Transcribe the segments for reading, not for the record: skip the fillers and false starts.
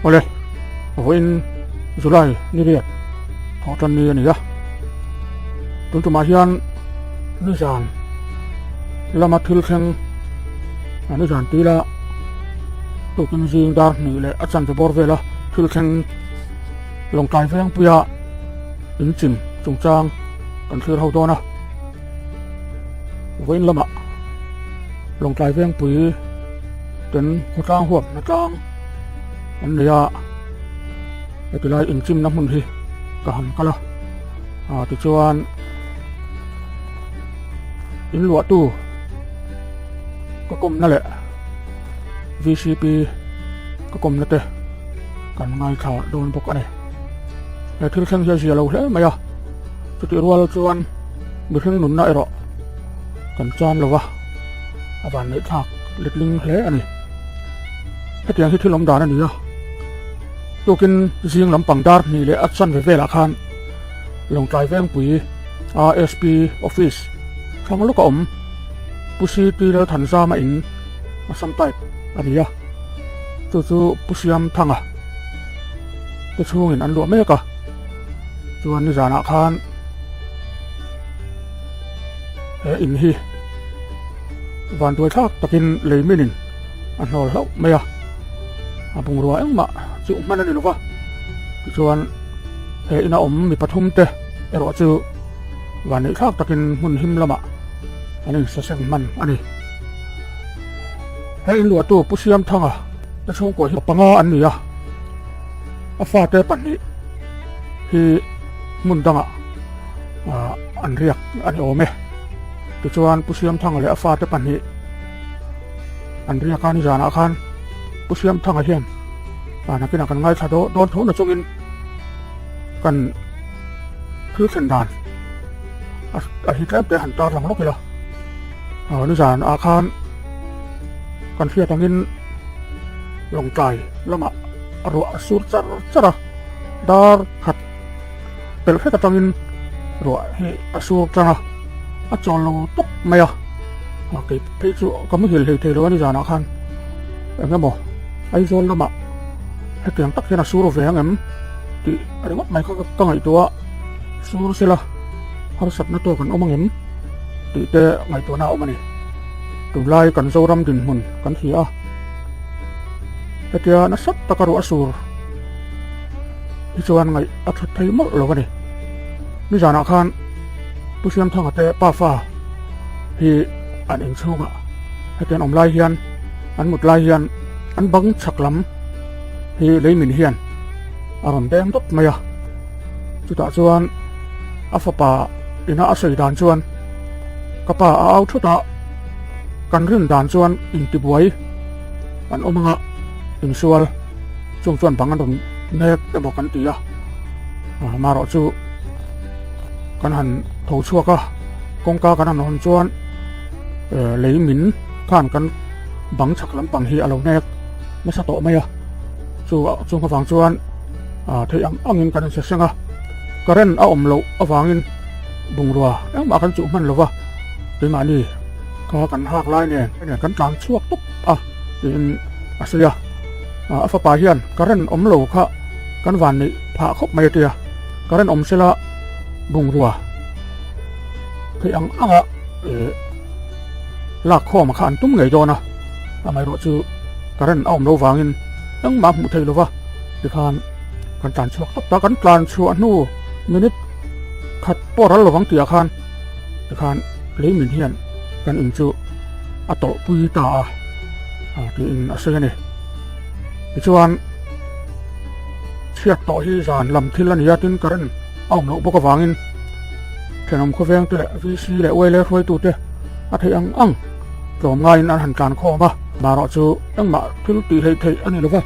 Awle, vawiin July ni riat thawh tan ni a ni a. Tun tumah hian nizan lama thil thleng nizan tila tukin zing dar hnih leh a chanve bawr vela thil thleng Lawngtlai Vengpuia inchim chungchang kan thlir ho dawn a. Vawiin lamah Lawngtlai Vengpui ten khawtlang huap hna tlang an nei a, heti lai inchimna hmun hi ka han kal a, ah tichuan in luahtu ka kawmna leh VCP ka kawmna te kan ngaithla dawn bawk a ni. He thil thleng hi a zia lo hle mai a, chutih rual chuan mihring nunna erawh kan chan lo va, a van neih thlak letling hle a ni. Hetiang hi thil awm dan a ni a, tukin zing lampang dar hnih leh a chanve velah khan Lawngtlai Vengpui ASP Office thlang lawka awm Pu CT Lalthanzama in Assam type a ni a, chu chu Pu Siamthanga te chhungin an luah mek a, chuan nizanah khan he in hi vanduai thlak takin lei minin a hnawl hlauh mai a, a bungrua engmah chu hman a ni lova, tichuan he ina awm mi pathum te erawh chu vanneih thlak takin hmun him lamah an insaseng hman a ni. He inluahtu Pu Siamthanga te chhungkua hi panga an ni a, a fate pahnih hi hmun dangah an riak a ni awm e. Tichuan Pu Siamthanga leh a fate pahnih an riak a, nizanah khan Pu Siamthanga hian nakinah kan ngaithla dawn tho na chungin kan thil thlen dan a hi tlem te han tar lang lawk ila. Nizanah khan kan hriat angin Lawngtlai lamah ruah a sur char char a, dar khat pelh hret atangin ruah hi a sur tang a, a chawl lo tawp mai a, kei phei chu ka muhil hlei thei lo a nizanah khan eng emaw Aizawl lamah hetiang tak hian a sur ve ang em tih ringawt mai kha ka ngaihtuah a, sur sela harsatna tawk an awm ang em tih te ngaihtuahna a awm a ni. Tunlai kan Zoram dinhmun kan hria a, hetia nasa taka ruah a sur hi chuan ngaih a that thei mawlh lo a ni. Nizanah khan Pu Siamthanga te pafa hi an inchhungah hetiang awm lai hian an mut lai hian an bang chhak lam hi leimin hian a rawn deng dawp mai a. Chutah chuan a fapa ina a sawi dan chuan ka pa a au thut a, kan rin dan chuan intibuai an awm anga insual chung chuan bang an rawn nek emaw kan ti a, amaherawh chu kan han tho chhuak a, kawngka kan han hawn chuan lei min khan kan bang chhak lampang hi a lo nek nasa tawh mai a, chu chung avang chuan theih ang angin kan inse seng a, current a awm loh avangin bungrua engmah kan chuh hman lo va, keimahni kha kan hak lai nen kan tlan chhuak tawp a tiin a sawi a. A fapa hian current awm lo kha kan van neih phah khawp mai a tia, current awm sela bungrua theih ang anga lak khawm kha an tum ngei dawn a, amaherawh chu current a awm lo vangin engmah hmuh theih lova tikhan kan tlan chhuak tawp ta, kan tlan chhuah hnu minute khat pawh ral lovang tihah khan tikhan leimin hian kan in chu a tawlh pui ta a. Tiin a sawi a ni. Tichuan, chhiat tawh hi zan lam thil a ni a, tin current a awm loh bawk avangin thenawm khawveng te leh VC leh YLA hruaitute a theih ang ang tlawm ngaiin an han tlan khawm a. Marawh chu engmah thil tih hleih theih a ni lo va,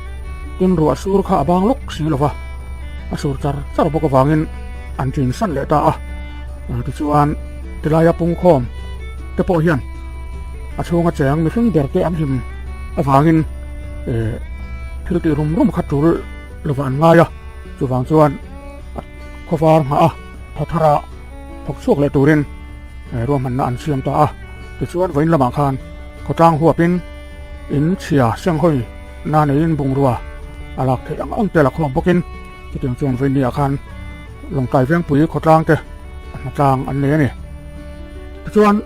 tin ruah sur kha a bang lawk si lo va, a sur char char bawk avangin an ṭin san leh ta a. Tichuan, tilaia pungkhawm te pawh hian a chhunga cheng mihring ber te an hlim avangin thil tih rum rum kha tul lovah an ngai a, chuvang chuan khawvar nghah a tha thara thawk chhuak leh turin ruahmanna an siam ta a. Tichuan vawiin lamah khan khawtlang huapin in chhia senghawi na neiin bungrua A lak theih ang ang te la khawm bawkin chutiang chuan vawinia khan Lawngtlai Vengpui khawtlang te a hnatlang an nei a ni. Tichuan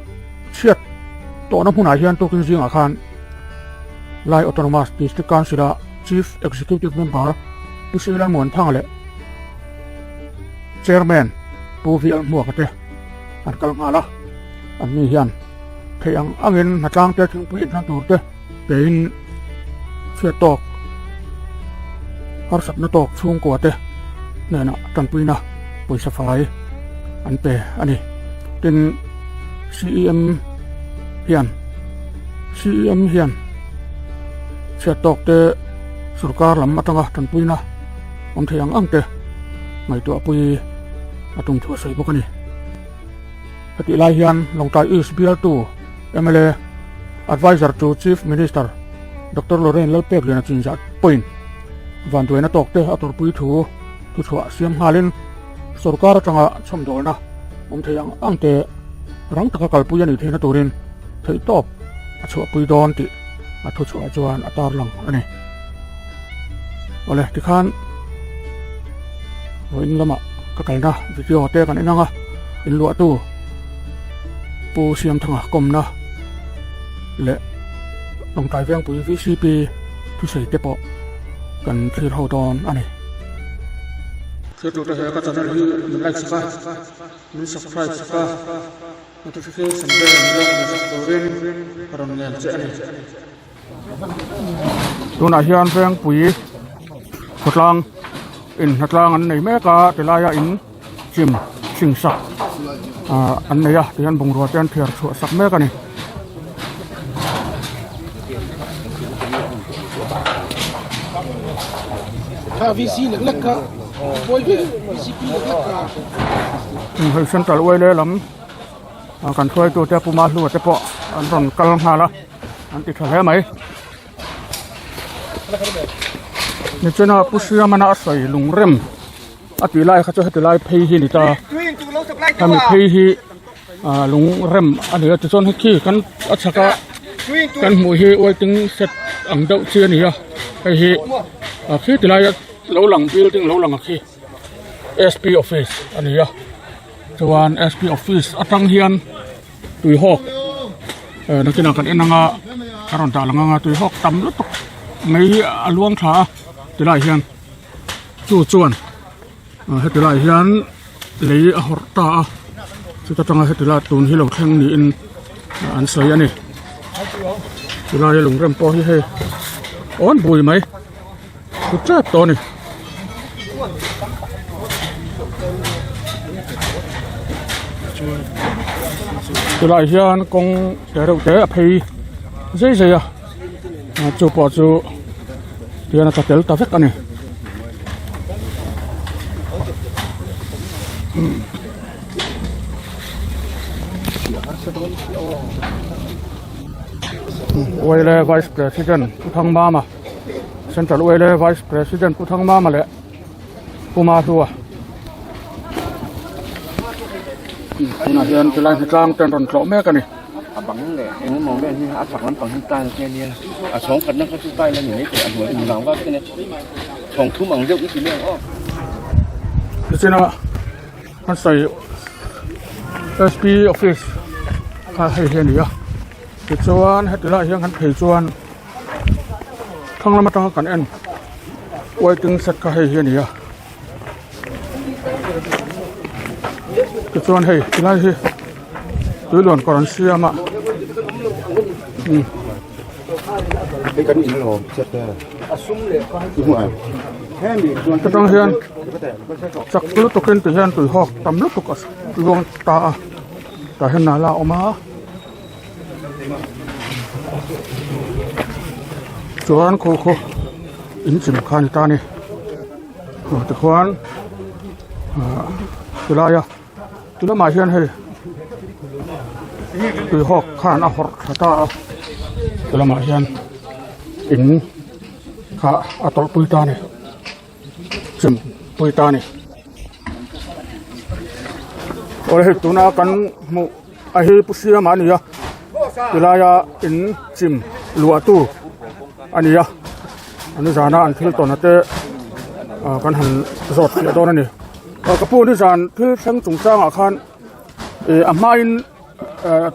chhiat tawhna hmunah hian tukin zingah khan Lai Autonomous District Council-a Chief Executive Member Pu Srilan Muanthanga leh Chairman Pu VL Hmuaka te an kal nghal a, anni hian theih ang angin hnatlang te thingpui inhlan tur te pein chhiat tawk harsatna tawk chhungkua te hnenah tanpuina pawisa fai an pe a ni. Tin, CEM hian CEM hian chhiat tawk te sorkar lam atanga tanpuina awm thei ang ang te ngaihtuah pui a tum thu a sawi bawk a ni. Hetih lai hian Lawngtlai East bialtu mla Adviser to Chief Minister Doctor Lorrain Lalpekliana chinzah pawhin vanduaina tawk te a tawrhpui thu thuchhuah siam nghalin sorkar atanga chhawmdawlna awm thei ang ang te rang taka kalpui a nih theihna turin theihtawp a chhuahpui dawn tih a thuchhuah chuan a tarlang a ni. Awle tikhan vawiin lamah ka kalna video te kan en ang a, inluahtu Pu Siamthanga kawmna leh Lawngtlai Vengpui VCP thusawi te pawh kan thlir ho dawn a ni. Thirtute he ka channel hi min like sak a, min subscribe sak a, notification bell min lo hmu sak turin ka rawn ngen che a ni. Tunah hian Vengpui khawtlang in hnatlang an nei mek a tilaia in chim hring sak ah an nei a tihian bungrua te an thiar chhuah sak mek a ni. Hei central oil lam kan hruaitute Pu Mahlua te pawh an rawn kal nghal a. An ti tha hle mai. Nichina Pu Siamana a sawi lungrem a tih lai kha chu heti lai phei hi a ni ta. Hemi phei hi ah lungrem a ni a tichuan hei khi kan a chhak a kan hmuh hi waiting shed ang deuh chi a ni a hei hi ah khi ti laia lo lang building lo lang a khi SP office a ni a chuan SP office atang hian. Tuihawk eh nakinah kan en anga a rawn dah lang anga tuihawk tam lutuk mai hi a luang thla a tilai hian chu chuan ah heti lai hian lei a hawrh ta a chuta tanga heti lai tun hi lo thleng niin an sawi a ni chulai lungrem pawh hi hei awn bui mai. Ku tep tawh a ni. Tilai hian kawng te reuh te a phei zai zai a chu pawh chu tihian a tla tel ta vek a ni. Uaile Vice President Pu Thangmama. Central Uaile Vice President Pu Thangmama leh Pu Mahlua tunah hian tilai hnatlang te an rawn tlawh mek a ni. A bang leh eng emaw vel hi a chak lampang hi tile te ania a chhawng khatna kha chu tile a ni mai thei a hnuai chu vang vak te ania chhawng thum ang deuh i ti mai ang aw. Tichina an sawi SP office kha hei hi a ni a tichuan heti lai hian kan phei chuan. Thlang lam atanga kan en waiting shed kha hei hi a ni a tichuan hei tilai hi tuiluan kawr an siam a atang hian chak lutuk in ti hian tui hawk tam lutuk a luang ta a tah hian nala a awm a. Chuan khaw khaw in chim kha a ni ta a ni tikhuan ah tilaia ti lamah hian hei tuihawk khan a hawrh tha ta a ti lamah hian in kha a tawlh pui ta a ni chim pui ta a ni awle hei tuna kan hmuh. A hi Pu Siama a ni a tilaia in chim luah tu a ni a. Nizana an thil tawn ate kan han zawt fiah dawn a ni. Ka pu nizan thil thleng chungchangah khan a hmain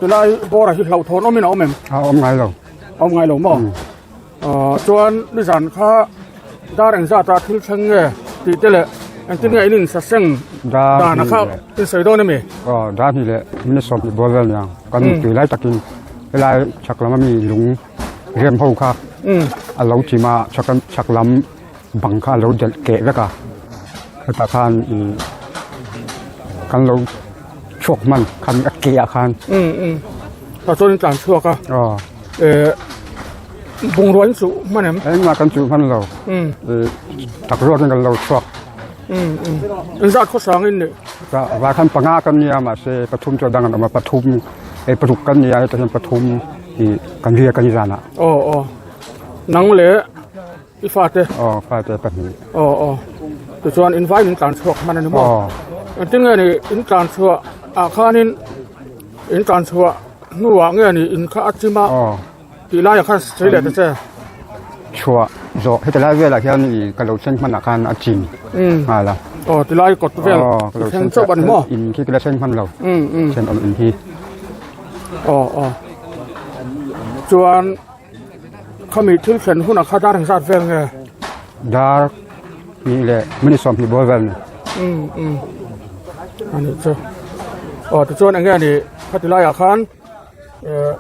tilai bawra hi hlauhthawn awmin a awm em? A awm ngai lo. A awm ngai lo maw? Chuan nizan kha dar engzata thil thleng nge tih te leh engtin nge in insaseng dan a kha in sawi dawn emi? Aw dar hnih leh minute sawmhnih bawr vel nia kan tui lai takin helai chhak lama mi lung rem ho kha a lo chim a chhak lam bang kha a lo delh keh vek a hetah khan ih kan lo chhuak hman khan a keh ah khan. Tah chuan in tlan chhuak a. Aw. Eh bungrua in chuh hman em? Engmah kan chuh hman lo. Eh tak ruak in kan lo chhuak. Engzat khawsang in nih? Vai khan panga kan nia mahse pathum chu a dang an awm a pathum eh paruk kan nia hetah hian pathum ih kan riak a ni zan ah. Aw aw nang leh i fate? Aw fate pahnih. Aw aw tichuan in vai in tlan chhuak hman a ni maw? Aw. Engtin nge ni in tlan chhuah ah khanin in tlan chhuah hnuah nge ni in kha a chim a tih laiah khan sawi leh ta che. Chhuah zawh heti lai velah hian ih ka lo thleng hmanah khan a chim nghal a. Aw ti lai kawt vel thleng chauh a ni maw? In khi ka la thleng hman lo. Then awm in hi. Aw aw chuan khami thil thlen hunah kha dar engzat vel nge? Dar hnih leh minute 20 bawr vel ni. A nih chu. Aw tichuan eng nge ni khati laiah khan eh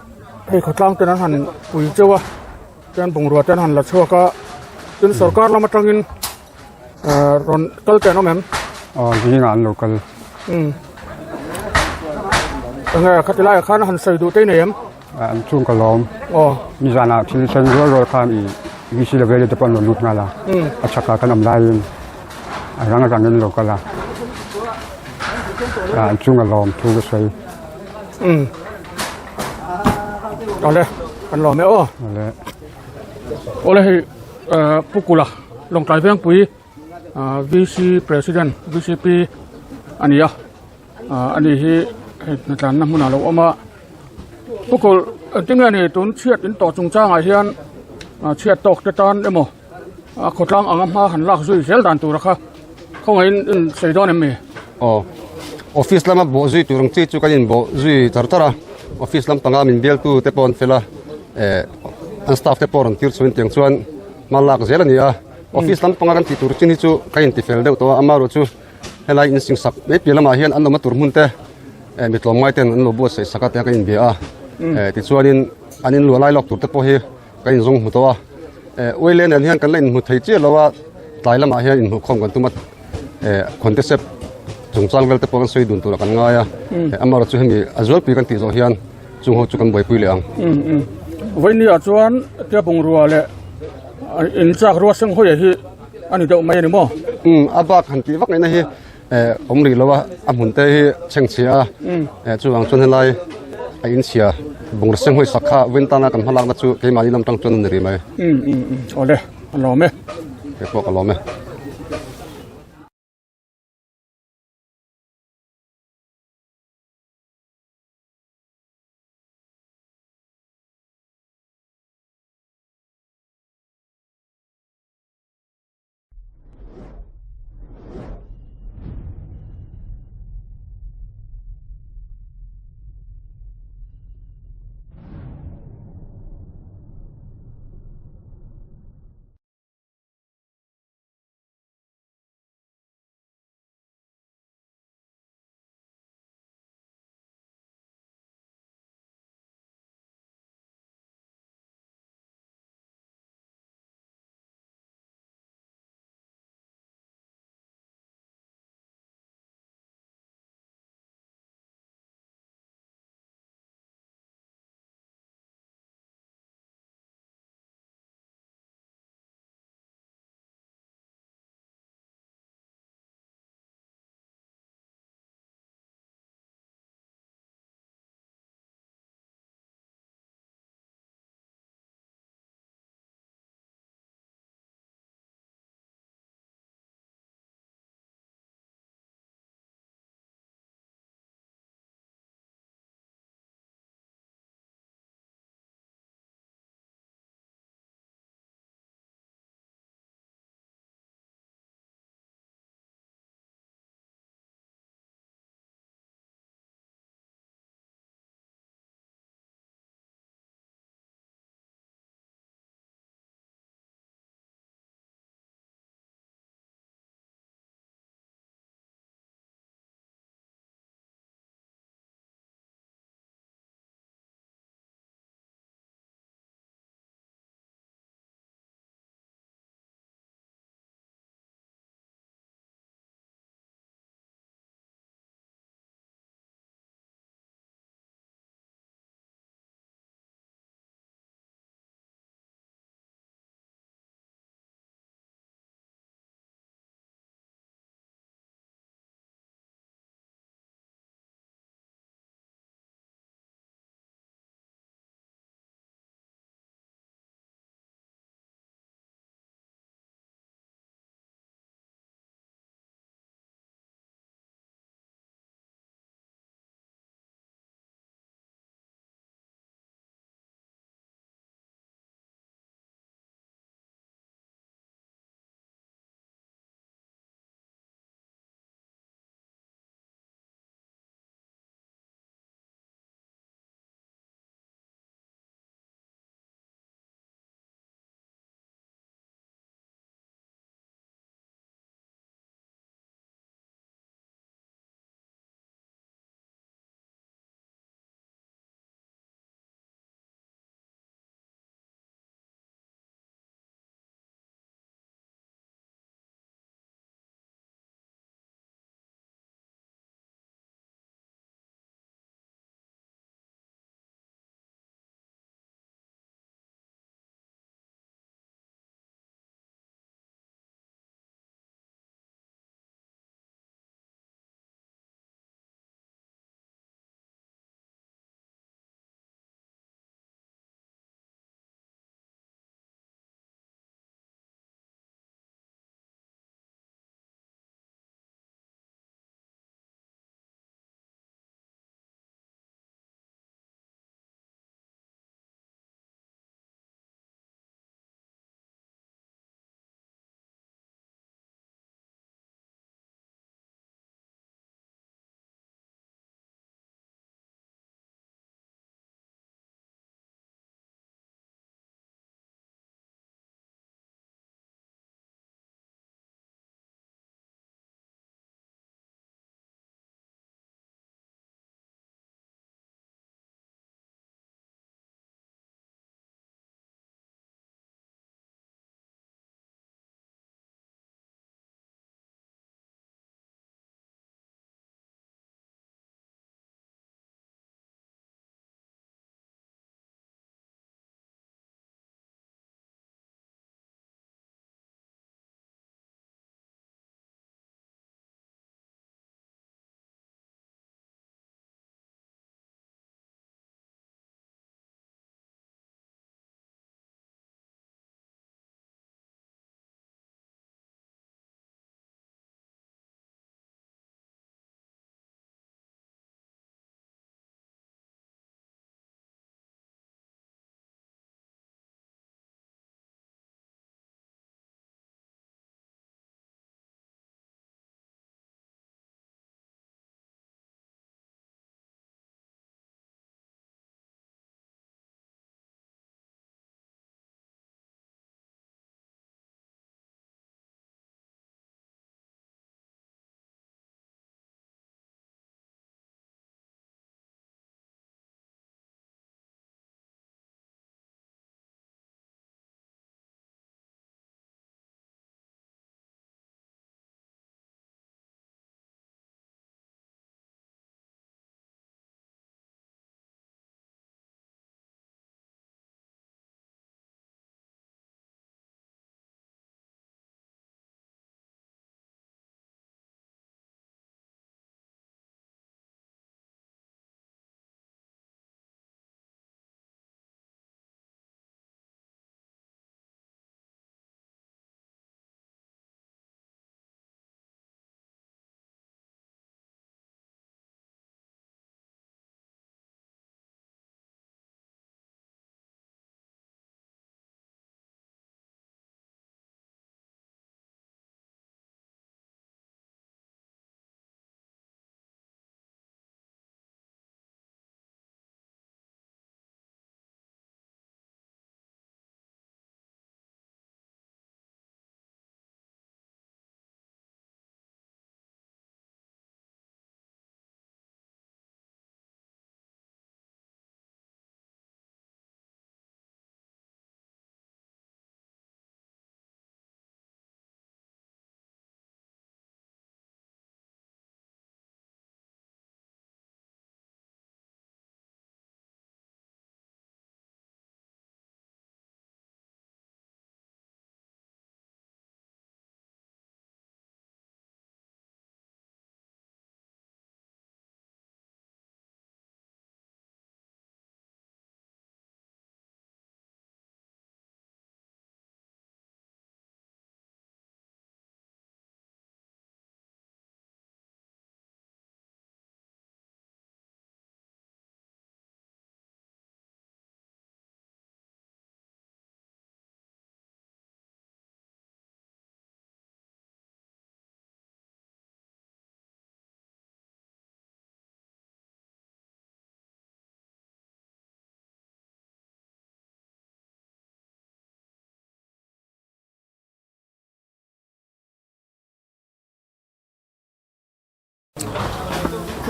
hei khawtlang ten an han pui cheu a chuan bungrua te an han la chhuak a tin sorkar lam atangin eh rawn kal te an awm em? Aw zingah an lo kal. Eng nge khati laiah khan a han sawi duh te i nei em? An chung ka lawm. Aw. Nizanah thil sen rual rual khan i VC level te pawh an rawn lut nghal a. A chhakah kan awm laiin a rang rangin lo kal a. An chung a lawm thu ka sawi. Awle, kan lawm e aw. Awle. Awle hei Pu Kula Lawngtlai Vengpui VC President VCP a ni a. A ni hi hei hnatlanna hmunah a lo awm a. Pukul engtin nge ni tun chhiat in tawh chungchangah hian chhiat tawk te tan emaw a khawtlang anga hma han lak zui zel dan tura kha khawngaihin in sawi dawn em mi? Aw office lama bawh zui tur ang chi chu kan in bawh zui char char a office lam panga min bialtu te pawh an fel a eh an staff te pawh rawn tir chhuin tiang chuan hma lak zel a ni a office lam panga kan tih tur chin hi chu ka in ti fel deuh tawh a amaherawhchu chu Helai in singsak mai piah lamah hian an awm a tur hmun te eh mi tlawmngai ten an lo buatsaih sak a tia ka inbia a eh tichuanin an in luah lai lawk tur te pawh hi ka inzawng hmu tawh a eh uaile nen hian kan la inhmu thei chiah lo a tlai lamah hian inhmuhkhawm kan tum a eh khuantesep chungchang vel te pawh kan sawi dun turah kan ngai a eh amaherawhchu hemi a zualpui kan tih zawh hian chung ho chu kan buaipui leh ang. Vawinia chuan tia bungrua leh inchak rua seng hawi hi a ni deuh mai a ni maw? Umm a bak han tih vak ngaihna hi eh awm rih lo a, a hmun te hi chhengchhia a, eh chuvang chuan helai a inchhia bungraw seng hawi sak kha vawiin tana kan hmalakna chu keimahni lam tang chuan a ni rih mai. Umm umm umm awle a lawm e. Kei pawh ka lawm e.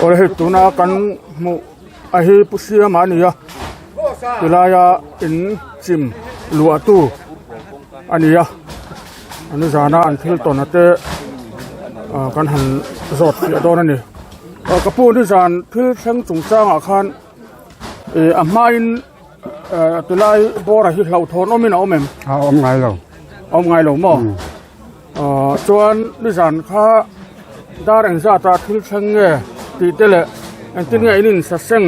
Awle hei tuna kan hmuh a hi Pu Siama a ni a tilaia in chim luahtu a ni a an zana an thil tawn a te ah kan han zawt fiah dawn a ni ah ka pu nizan thil thleng chungchangah khan ih a hmain ah tilai bawr ah hi hlauhthawn awmin a awm em? A awm ngai lo. A awm ngai lo maw? Aw chuan nizan kha dar engzat a thil thleng nge tih te leh engtin nge in insa seng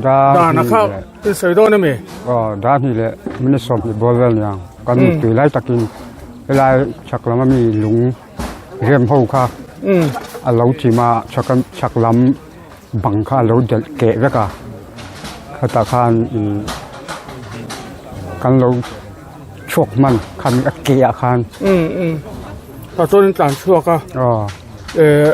dan a kha in sawi dawn ami? Aw dar hnih leh minute 20 bawr vel nia kan tui lai takin helai chhak lam ami lung rem ho kha a lo chim a chhak chhak lam bang kha a lo delh keh vek a khatah khan ih kan lo chhuak hman khan a ke ah khan um um tah chuan in tlan chhuak a aw eh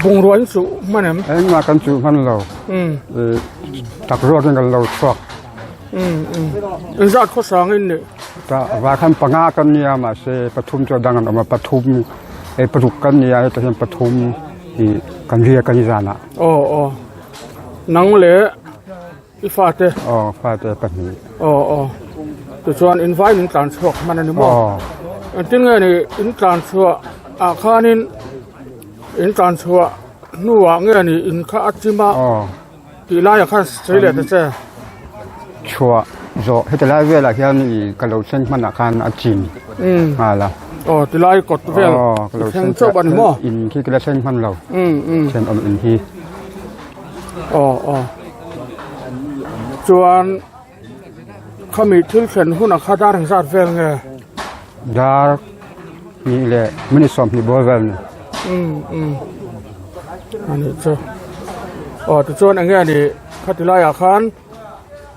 bungrua in chuh hman em engmah kan chuh hman lo um eh tak ruak in kan lo chhuak um um engzat khawsang in nih tah vah khan panga kan nia mahse pathum chu a dang an awm a pathum eh paruk kan nia hetah hian pathum ih kan riak a ni zanah aw aw nang leh I fate? Aw, fate pahnih. Aw, aw. Tichuan in vain in tlan chhuak hman a ni maw? Aw. Engtin nge ni in tlan chhuah ah khanin in tlan chhuah hnuah nge ni in kha a chim a? Aw. Tih laiah khan sawi leh ta che. Chhuah zawh heti lai velah hian i ka lo thleng hmanah khan a chim nghal a. Aw, ti lai kawt vel Aw, ka lo thleng chauh a ni maw? In khi ka la thleng hman lo. Um, um. Thenawm in hi. Aw aw chuan khami thil thlen hunah kha dar engzat vel nge? Dar hnih leh minute 20 bawr vel ni. Um um a nih chu aw tichuan eng nge ni khati laiah khan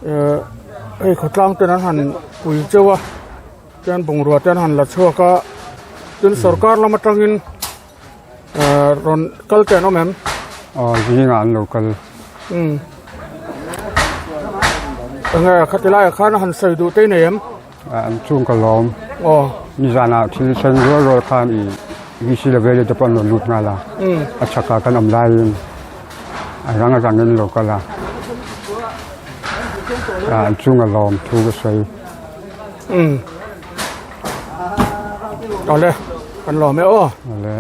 eh hei khawtlang ten an han pui cheu a chuan bungrua te an han la chhuak a tin sorkar lam atangin. Rawn kal te an awm em? Aw zingah an lo kal. Umm. Enge khati laiah khan a han sawi duh te i nei em? An chung ka lawm. Aw. Nizanah thil thleng rual rual khan i VC level te pawh an rawn lut nghal a. Umm. A chhakah kan awm laiin a rang a rangin lo kal a. An chung a lawm thu ka sawi. Umm. Awle kan lawm e aw. Awle.